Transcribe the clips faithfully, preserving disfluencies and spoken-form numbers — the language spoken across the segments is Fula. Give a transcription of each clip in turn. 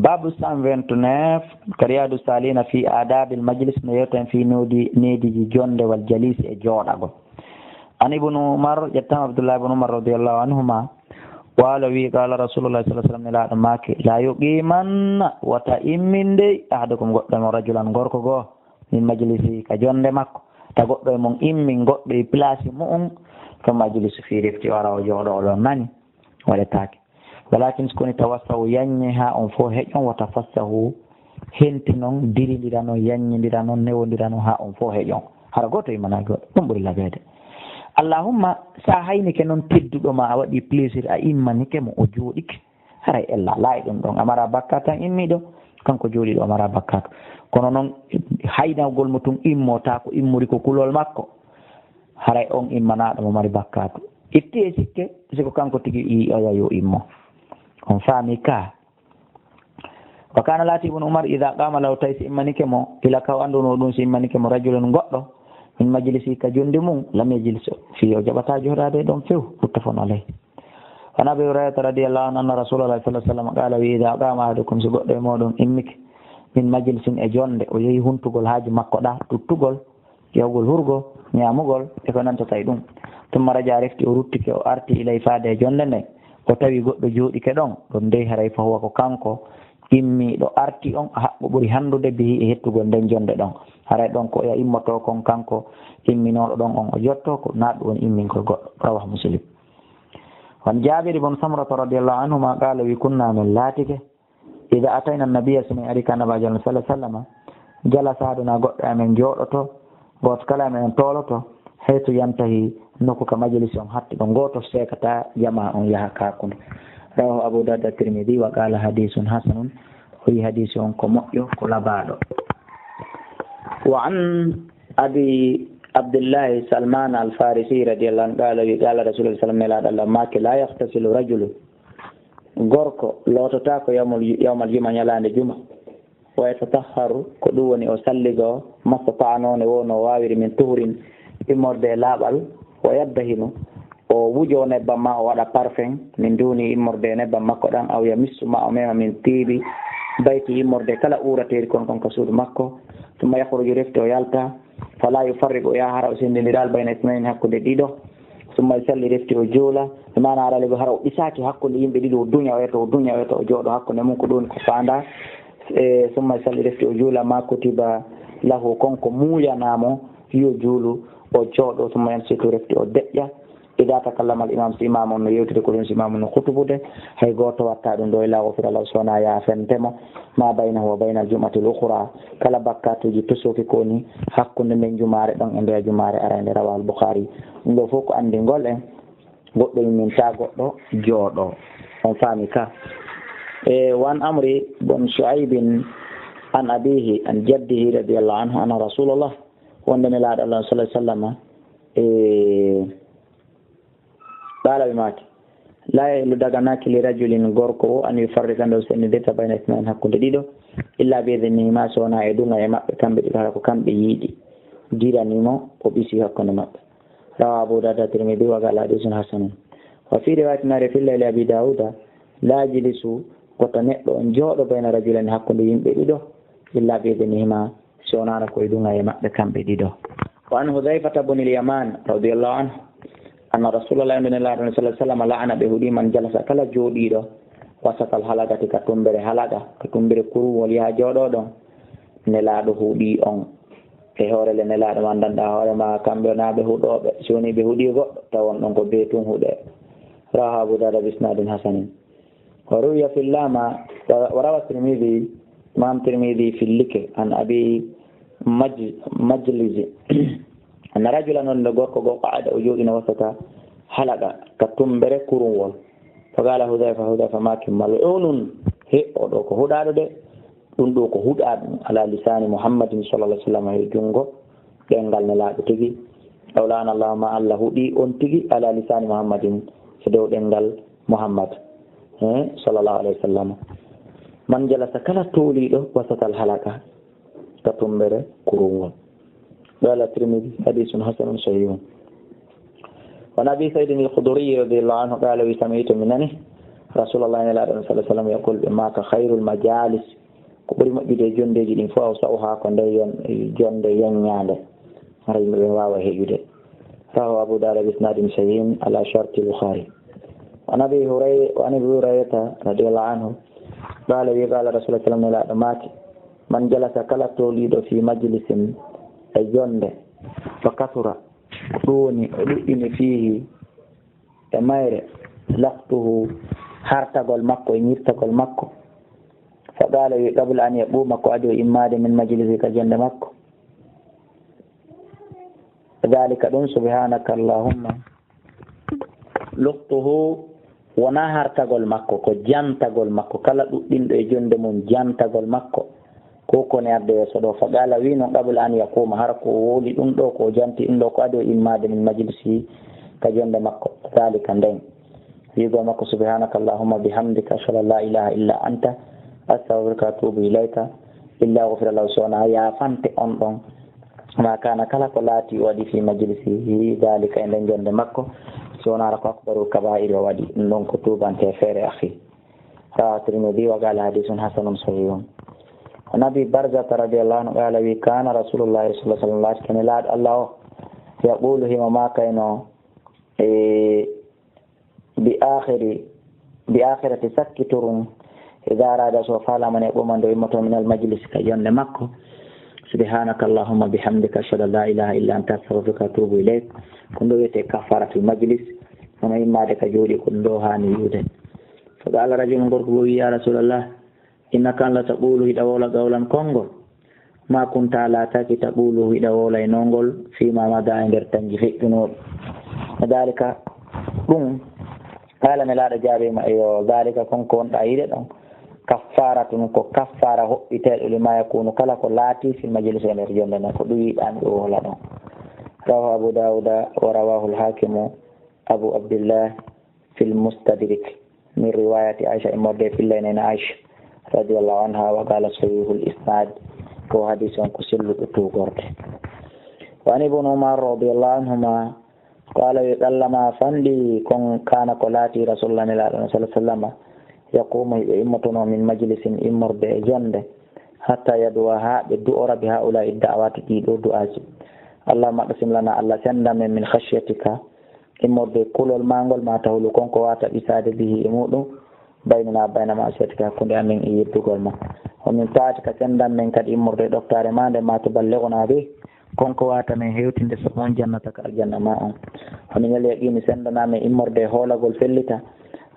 Babu cent vingt-neuf, ka Riyadu Salina fi adabil majlis, no yewten fi nodi-, neediji jonde wal jalisi e jooɗagol. An Ibnu Umar, ƴettam Abdullah ibn Umar radiyallahu anhuma, wala wi, qala Rasulullah sallallahu alaihi wasallam, nelaaɗo maaki, la yuqimanna, wata immin dey, ahadukum, goɗɗo e mon, rajulan, gorko goo, min majlisi, ka jonde makko. Ta goɗɗo e mon immin goɗɗo e place mu'un, fa majlisu fi refti o ara o jooɗo o ɗon nani, waɗetaake. Walakin so koni tawassaw yaññe haa on fof heƴon, wata fassahu hentinon, dirindiran on, yaññindiran on, newondiran on haa on fof heƴon. Hara gooto immanaaki goɗɗo, ɗum ɓuri labeede. Allahumma, sa haynike noon tedduɗo ma, a waɗi plaisir, a immanike mo, o jooɗike. Haray ella laayi ɗum ɗon, a mara bakkaatu tan immiiɗo, kanko jooɗiiɗo o mara bakkaatu. Kono noon haynagol mo tun immo, taa ko immori ko kulol makko. Haray on immanaaɗo mo mari bakkaatu. Itti e sikke, si ko kanko tigi ii oya yo immo. On faami ka? Wa kana laati Ibnu Umar ida qama law, tawi si immanike mo, ila ka o annduno ɗum, si immanike mo rajulun goɗɗo, min majlisi ka jonde mum, lam yajlis fi, o jaɓata jooɗaade ɗon few, muttafaqun alayh. Wa an Abi Hurayrata radiyallahu anhu anna Rasulallah sallallahu alaihi wasallam qala, wi ida qama ahadukum, si goɗɗo e moɗon immike, min majlisin e jonde, o yehi huntugol haaju makko ɗa, tuttugol, yahugol hurgo, ñaamugol, e ko nantata e ɗum. Tumma raja refti o ruttike, o arti ilay faade e jonde nde, o tawi goɗɗo jooɗike ɗon, ɗon dey haray fa huwa ko kanko immiiɗo arti on, a haqqo ɓuri hanndude bihi e hettugol nden jonde ɗon. Haray ɗon ko oya immoto kon kanko imminooɗo ɗon on o jotto, ko naa ɗum woni immingol goɗɗo. Rawah Muslim. Wan Jaabir ibn Samrata radiyallahu anhuma qala, wi kunna, min laatike, ida atayna nabiyya, so min ari ka Nabaajo Allah sallallahu alaihi wasallam, jalasa, aduna goɗɗo e amen jooɗoto, gooto kala e amen tooloto, haythu yantahi, nokku ka majlis on hatti ɗon, gooto seekata jamaa on yaha ka hakkunde. Rawahu Abu Dawud at-Tirmidhi wa qala hadithun hasanun, o wi hadisi on ko moƴƴo, ko labaaɗo. Wa an Abi Abdillahi Salman al-Farisi radiyallahu anhu qala, wi qala Rasulullah sallallahu alaihi wasallam, nelaaɗo Allah maaki, la yaghtasilu rajulu, gorko loototaako yawmal, yawmal juma, ñalaande juma. Wa yatatahharu, ko ɗum woni o salligo, mastata'ano, ne wonno o waawiri, min tuhurin, immorde e laaɓal, wa yaddahinu, o wujo nebbam ma, o waɗa parfum, min duuni, immorde e nebbam makko ɗan, aw yamissu ma, o mema, min tiibi, bayti, immorde kala uurateeri kon kon ka suudu makko, summa yakhruju, refti o yalta, fala yufarriqu, o yaha hara o senndindiral, bayna isnayni, hakkunde ɗiɗo, summa yusalli, refti o juula, e maana arale go hara o ɓisaaki hakkunde yimɓe ɗiɗo, o duña o yeto, o duña o yeto, o jooɗo hakkunde mum, ko ɗum ko faanda. E summa yusalli, refti o juula, ma kutiba lahu, kon ko muuyanaamo yo juulu, o jooɗo, summa yansitu, refti o deƴƴa. Ida takallama al imam, si imam on no yewtude, ko ɗum si imam on no khutubude, hay gooto watta ɗum ɗo, illa ghufira lahu, so wona yaafente mo, ma baynahu wa bayna al jum'ati al ukhra, kala bakkatuuji tosoki ko woni hakkunde nden jumaare ɗon e nder jumaare arande. Rawahul Bukhari. Ɗum ɗo fof ko anndingol en goɗɗo imminta goɗɗo jooɗo. On faami ka? E wan Amri bun Shu'aybin an abihi an jaddihi radiyallahu anhu anna Rasulallah, wonde Nelaaɗo Allah sallallahu alaihi wasallam, e qala, ɓe maaki, la yahillu, daganaaki, li rajulin, gorko o, an yufarriqa, nde o senndirta, bayna isnayn, hakkunde ɗiɗo, illa bi idnihima, so wona e duŋa e maɓɓe kamɓe ɗiɗo, hara ko kamɓe yiɗi, dirani mo, o ɓisi hakkunde maɓɓe. Rawa Abu Dawud, Tirmidhi, wa qala hadithun hasanun. Wa fi riwayatin, naare fillay li Abi Dawuda, la yajlisu, wota neɗɗo on jooɗo, bayna rajulayni, hakkunde yimɓe ɗiɗo, illa bi idnihima, si wonaano ko e duŋa e maɓɓe kamɓe ɗiɗo. Wa an Hudhayfata bun al-Yaman radiyallahu anhu anna Rasulallah, nde Nelaaɗo sallallahu alaihi wasallam, la'ana, ɓe huɗi, man jalasa, kala jooɗiiɗo, wasatal halaqati, ka tumbere halaqa, ka tumbere kuruwol, yaha jooɗo ɗon. Nelaaɗo huɗi on. E hoore le Nelaaɗo ma, anndanɗaa hoore ma, kamɓe wonaa ɓe huɗooɓe. Si woni ɓe huɗi goɗɗo, taw on ɗon ko bee tun huɗe. Rawahu Abu Dawud bi isnadin hasanin. Wa ruwiya fil lama, wa, wa rawa Tirmidhi, Imam Tirmidhi fillike, an Abi Maj-, Majlisi. Anna rajulan, wonde gorko goo, qa'ada, o jooɗino, wasata halaqa, ka tumbere kuruwol. Fa qala Hudhayfa, Hudhayfa maaki, mal'unun, he, o ɗo ko huɗaaɗo de, ɗum ɗo ko huɗaaɗo, ala lisani Muhammadin sallallahu alaihi wasallam, e junngo ɗemngal Nelaaɗo tigi. Aw la'ana Allahu, ma Allah huɗi on tigi, ala lisani Muhammadin, e dow ɗemngal Muhammad, he, sallallahu alaihi wasallam. Man jalasa, kala tooliiɗo, wasatal halaqa, ka tumbere kuruwol. Qala Tirmidhi, hadithun hasanun sahihun. Wa an Abi Sa'idin al-Khudri radiyallahu anhu qala, wi sami'tu, mi nani, Rasulallah, Nelaaɗo on, sallallahu alaihi wasallam, yaqul, ɓe maaka, "Khairul majalis," ko ɓuri moƴƴude e jondeeji ɗin fof, "awsa'uha," ko nde yon-, jonde yennyaande, hara yimɓe ɓen waawa heƴude. Rawahu Abu Dawud bi isnadin sahihin ala sharti Bukhari. Wa an Abi Huray-, wa an Abi Hurayrata radiyallahu anhu, qala, wi, qala Rasulullah sallallahu alaihi wasallam, Nelaaɗo maaki, "Man jalasa," kala tooliiɗo, "fi majlisin," e jonde, "fa kasura," ko ɗum woni o ɗuɗɗini, "fihi," e mayre, "laqtuhu," hartagol makko e ñirtagol makko, "fa qala," wi, "qabla an yaquuma," ko adi o immaade, "min majlisi," ka jonde makko, "dhalika," ɗum, "subhanaka allahumma," laqtuhu, wona hartagol makko, ko jantagol makko, kala ɗuɗɗinɗo e jonde mum jantagol makko, ko koni arde yeeso ɗo, "fa qala," wi noon, "qabla an yaquuma," hara ko o wowli ɗum ɗo, ko o janti ɗum ɗo, ko adi o immaade, "min majlisi," ka jonde makko, "dhalika," nden. Wiigol makko, "Subhanaka allahumma bihamdika, ashhadu an la ilaha illa anta, astaghfiruka wa atubu ilayka," illa ghufira lahu, so wona yaafante on ɗon. "Ma kana," kala ko laati o waɗi, "fi majlisihi," dhalika, e nden jonde makko, so wona hara ko akbarul kaba'iri o waɗi, ɗum ɗon ko tuubante feere, akhi. Rawahu Tirmidhi wa qala hadithun hasanun sahihun. An Abi Barzata radiyallahu anhu qala, wi, "Kana Rasulullah sallallahu alaihi wasallam," laati ko Nelaaɗo Allah o, "yaqulu," himo maakayno, e, "bi akhiri, bi akhirati," sakkitorum, "idha arada," so faalama ne ɓomande o immoto, "min al majlis," ka jonde makko, "subhanaka allahumma bihamdika, ashhadu an la ilaha illa anta, astaghfiruka wa atubu ilayk." Ko ɗum ɗo wiyetee kaffaratul majlis, hono immaade ka jooɗi, ko ɗum ɗo haani wi'ude. Fa qala rajulun, gorko goo wi, "Ya Rasulallah, innaka an la taqulu," hiɗa wowla qawlan konngol, "ma kunta," laataaki, "taqulu," hiɗa wowlaynoo ngol, "fima mada," e nder tanji feƴƴunooɗi. Dhalika, ɗum, qala, Nelaaɗo jaabiima, "Eyo, dhalika, kon ko wonɗaa yi'ude ɗon, kaffaratun, ko kaffara hoɓɓiteeɗo, lima yakunu," kala ko laati, "fil majlis," e nder jonde nden, ko ɗum yiɗaami ɗum wowla ɗon. Rawahu Abu Dawuda wa rawahu al-Hakimu, Abu Abdillah, fil Mustadrik, min riwayati Aisha, immorde e fillay nene Aisha, radiyallahu anha, wa qala sahihul isnad, ko hadis on ko selluɗo tuugorde. Wa an Ibn Umar radiyallahu anhuma, qala, wi, "Qallama," fanɗi, kon, "kana," ko laati, "Rasulullah," Nelaaɗo on, sallallahu alaihi wasallam, "yaqumu," hiɓe immotono, "min majlisin," immorde e jonde, "hatta yadu'a," haa ɓe du'ora, "bi haula'i da'awati," ɗii ɗoo du'aaji. "Allahumma aqsim lana," Allah senndan men, "min khashyatika," immorde e kulol maa ngol, "ma tahulu," kon ko waawata ɓisaade, "bihi," e muɗum, "baynana wa bayna ma'siyatika," hakkunde amen e yeddugol ma. "Wa min ta'atika," senndan men kadi immorde e ɗoftaare maa nden, "ma tuballighuna bihi," kon ko waawata men hewtinde sabu on jannataka, aljanna maa on. "Wa min al yaqini," senndan amen immorde e hoolagol fellita,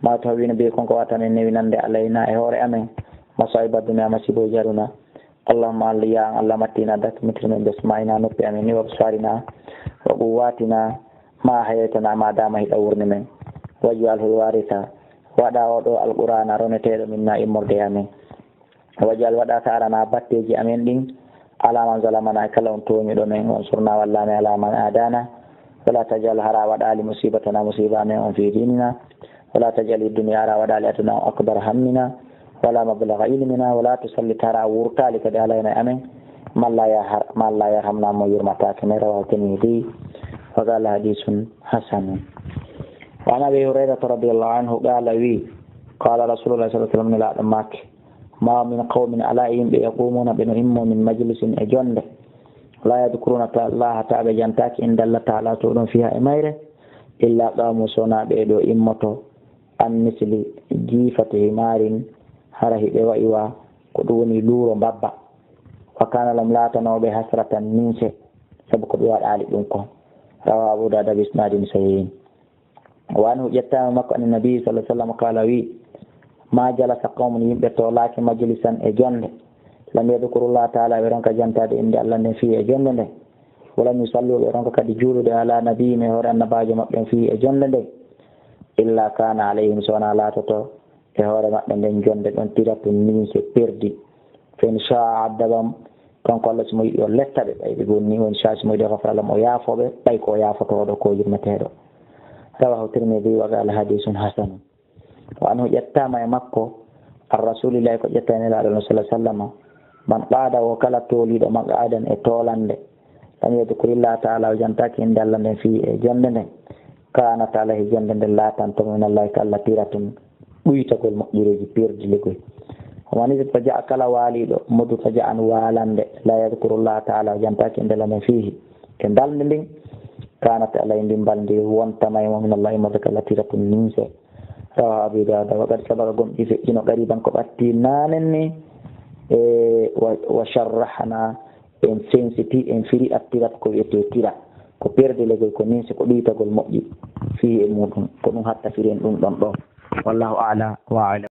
"ma tuhawwinu bihi," kon ko waawata men newinande, "alayna," e hoore amen, "masaiba dunya," masiibooji aduna. "Allahumma," Allah, "ya an Allah, "matti'na," dakmitir men, "bi asma'ina," noppi amen ni, "wa absarina," "wa quwwatina," "ma ahyaytana," "ma dama hiɗa wurni men." "Waj'alhu al-waritha," waɗa oo ɗoo Alqur'aana roneteeɗo, "minna," immorde e amen. "Waj'al," waɗa, "sa'rana," batteeji amen ɗin, "ala man zalamana," e kala on tooñuɗo men, "wansurna," walla men, "ala man adana," wala taj'al, hara waɗaali, "musibatana," musiba amen on, "fi dinina," wala taj'al ad-dunya, hara waɗaali aduna on, "akbar hammina," wala mablagha ilmina, wala tusallit, hara wurtaali kadi, "alayna," e amen, "man la yahar-, man la yarhamna," mo yurmataake men. Rawahu Tirmidhi, wa qala hadithun hasanun. Wa an Abi Hurayrata radiyallahu anhu qala, wi, qala Rasulullah sallallahu alaihi wasallam, Nelaaɗo maaki, "Ma min qawmin," alaa e yimɓe, "yaqumuna," ɓe no immo, "min majlisin," e jonde, "la yadhkuruna ta-, Allaha," ta ɓe jantaaki, "inda Allah ta'ala," to ɗum fiha e mayre, "illa qamu," so wonaa ɓee ɗoo immoto, "an misli," jiifati himaarin, hara hiɓe wa'i wa ko ɗum woni luuro mbabba. "Wa kana lahum," laatanoo ɓe, "hasratan," ninse, sabu ko ɓe waɗaali ɗum kon. Rawahu Abu Dawud bi isnadin sahihin. Wa anhu, ƴettaama makko, an Nabi sallallahu alaihi wasallam qala, wi, "Ma jalasa qawmun," yimɓe toolaaki, "majlisan," e jonde, "lam yadhkurullaha ta'ala," ɓe ronka jantaade innde Allah nden fii e jonde nden, "wa lam yusallu," ɓe ronka kadi juulude, "ala nabiyyihim," e hoore annabaajo maɓɓe on fii e jonde nden, "illa kana alayhim," so wonaa laatoto e hoore maɓɓe nden jonde ɗon tiratun, ninse, perdi. "Fa in sha'a adhabahum," kanko Allah, si mo yiɗi o letta ɓe, ɓay ɓe bonni, "wa in sha'a," si mo yiɗi o ghafara lahum, o yaafoo ɓe, ɓay ko o yaafotooɗo, ko yurmeteeɗo. Rawahu Tirmidhi wa qala hadithun hasan. Wa anhu, ƴettaama e makko, an Rasulillahi, ko ƴetta e Nelaaɗo on sallallahu alaihi wasallam, "Man qa'ada," wo kala tooliiɗo, "maq'adan," e toolannde, "lam yadhkurillaha ta'ala," o jantaaki innde Allah nden fii e jonde nden, "kanat alayhi," jonde nden laatanto mo, "minallahi," ka Allah, "tiratun," ɗuytagol moƴƴereeji perdilegoy. Wa man idtaja'a, kala waaliiɗo, mudtaja'an waalande, la yadhkurullaha ta'ala, o jantaaki innde Laamɗo fiihi, e ndalnde nden, kanat alayhi, ndin mbalndi wontama e mo, minallahi, mo zaka latiratun ninse. Rawahu Abu Dawud, wa qad sabaqa, gomɗii feƴƴino, qariban, ko ɓattii naanen ni, e wa, wa sharrahna, en sensitii, en firi attirat ko wi'etee tira. Ko perdilegoy, ko ninse, ko ɗuytagol moƴƴi fii e muuɗum. Ko ɗum hatta firen ɗum ɗon ɗoo. Wallahu a'la wa a'lam.